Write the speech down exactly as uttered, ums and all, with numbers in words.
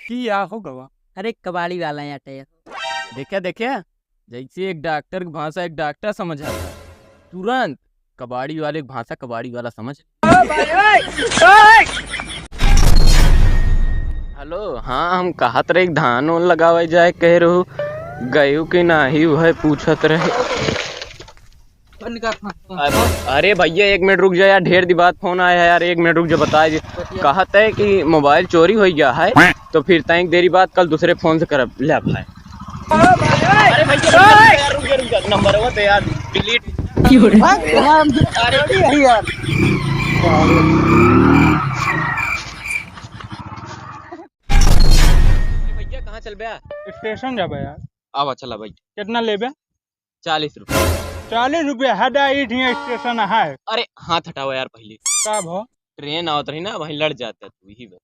किया हो गवा? अरे, कबाड़ी वाला यहाँ टे। देखे, देखे, जैसे एक डॉक्टर की भाषा एक डॉक्टर समझा था, तुरंत कबाड़ी वाले की भाषा कबाड़ी वाला समझ। हेलो, हाँ, हम कहत रहे धान ओन लगावे जाए कह रहू, गयू कि नाही, वह पूछत रहे। अरे, अरे भैया, एक मिनट रुक जा यार, ढेर दिन बाद फोन आया है यार, एक मिनट रुक जा, बताए दे। कहत है कि मोबाइल चोरी हो गया है, तो फिर तैं देरी बाद कल दूसरे फोन से करब। ले भाई। अरे भैया, रुक जा, रुक जा, रुक जा, नंबर वो तो यार डिलीट। अरे यार। भैया, कहाँ चल बे? स्टेशन जाबे यार। आवा, चला भाई। कितना लेबे? चालीस रुपया। चालीस रुपया? हटा, ई ठिया स्टेशन है। अरे, हाथ हटावा यार पहले। का भो? ट्रेन आवत रही ना, वहीं लड़ जाता तू, यही बात।